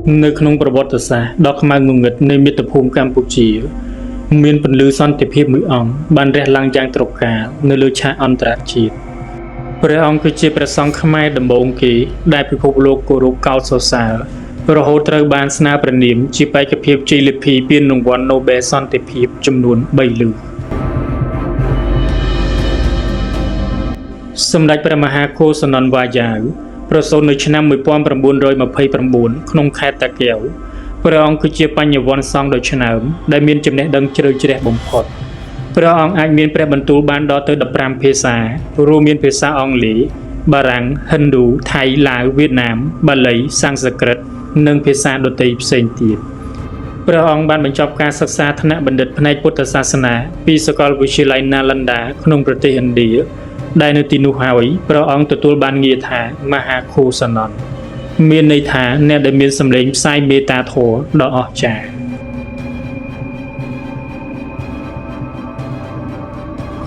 នៅក្នុងប្រវត្តិសាស្ត្រដ៏ខ្មៅងងឹតនៃមាតុភូមិកម្ពុជា មានពន្លឺសន្តិភាពមួយអង្គបានរះឡើងយ៉ាងត្រកាលនៅលើឆាកអន្តរជាតិព្រះអង្គគឺជាព្រះសង្ឃខ្មែរដំបូងគេដែលពិភពលោកគោរពកោតសរសើររហូតត្រូវបានស្នើព្រះនាមជាបេក្ខភាពជ័យលាភីពានរង្វាន់ណូបែលសន្តិភាពចំនួន3លើកសម្ដេចព្រះមហាកូសនន្ទវ៉ាយ៉ាវប្រសូតនៅឆ្នាំ1929ក្នុងខេត្តតាកែវព្រះអង្គគឺជាបញ្ញវន្តសង្ឃដ៏ឆ្នើមដែលមានចំណេះដឹងជ្រៅជ្រះបំផុតព្រះអង្គអាចមានព្រះបន្ទូលបានដល់ទៅ15ភាសារួមមានភាសាអង់គ្លេសបារាំងហិណ្ឌូថៃឡាវវៀតណាមបាលីសំស្ក្រឹតនិងភាសាដទៃផ្សេងទៀតព្រះអង្គបានបញ្ចប់ការសិក្សាថ្នាក់បណ្ឌិតផ្នែកពុទ្ធសាសនាពីសាកលវិទ្យាល័យណាឡន្ដាក្នុងប្រទេសឥណ្ឌាដែលនៅទីនោះហើយព្រះអង្គទទួលបានងារថាមហាខូសនន្ទមានន័យថាអ្នកដែលមានសម្លេងផ្សាយមេត្តាធម៌ដ៏អស្ចារ្យ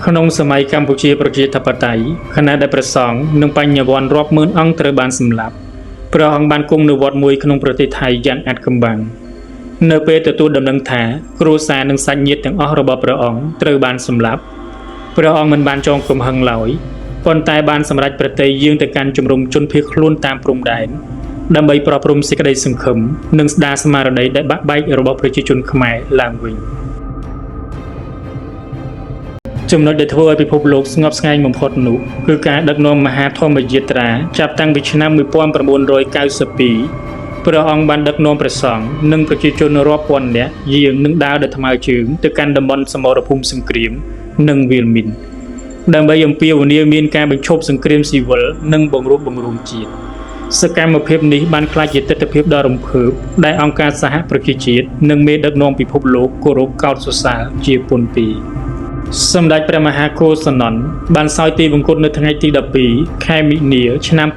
ក្នុងសម័យកម្ពុជាប្រជាធិបតេយ្យខណៈដែលព្រះសង្ឃនិងបញ្ញវន្តរាប់ម៉ឺនអង្គត្រូវបានសម្លាប់ព្រះអង្គបានគង់នៅវត្តមួយក្នុងប្រទេសថៃយ៉ាងអាថ៌កំបាំងនៅពេលទទួលដំណឹងថាគ្រួសារនិងសាច់ញាតិទាំងអស់របស់ព្រះអង្គត្រូវបានសម្លាប់ព្រះអង្គមិនបានចងកំហឹងឡើយប៉ុន្តែបានសម្រេចព្រះទ័យយាងទៅកាន់ជំរំជនភៀសខ្លួនតាមព្រំដែនដើម្បីប្រោះព្រំសេចក្តីសង្ឃឹមនិងស្ដារស្មារតីដែលបាក់បែករបស់ប្រជាជនខ្មែរឡើងវិញចំណុចដែលធ្វើឲ្យពិភពលោកស្ងប់ស្ងាត់បំផុតនោះគឺការដឹកនាំមហាធម្មយាត្រាចាប់តាំងពីឆ្នាំ1992ព្រះអង្គបានដឹកនាំព្រះសង្ឃនិងប្រជាជនរាប់ពាន់នាក់យាងនិងដើរដោយថ្មើរជើងទៅកាន់តំបន់សមរភូមិសង្គ្រាមនិងវាលមីនដើម្បីអំពាវនាវមានការបញ្ឈប់សង្គ្រាមស៊ីវិលនិងបង្រួបបង្រួមជាតិសកម្មភាពនេះបានក្លាយជាទិដ្ឋភាពដ៏រំភើបដែលអង្គការសហប្រជាជាតិនិងមេដឹកនាំពិភពលោកគោរពកោតសរសើរជាពន់ពីរសម្ដេចព្រះមហាកូសនន្ទបានសោយទីវង្គតនៅថ្ងៃទី12ខែមិនិនាឆ្នាំ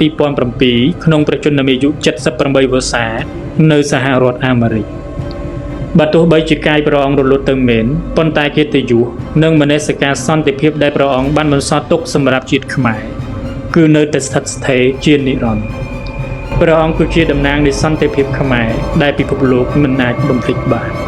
2007ក្នុងព្រះជន្មាយុ78វស្សានៅសហរដ្ឋអាមេរិកបើទោះបីជាកាយព្រះអង្គរលត់ទៅមែនប៉ុន្តែកិត្តិយសនិងមនសិការសន្តិភាពដែលព្រះអង្គបានបន្សល់ទុកសម្រាប់ជាតិខ្មែរគឺនៅតែស្ថិតស្ថេរជានិរន្តរ៍ព្រះអង្គគឺជាតំណាងនៃសន្តិភាពខ្មែរដែលពិភពលោកមិនអាចបំភ្លេចបាន។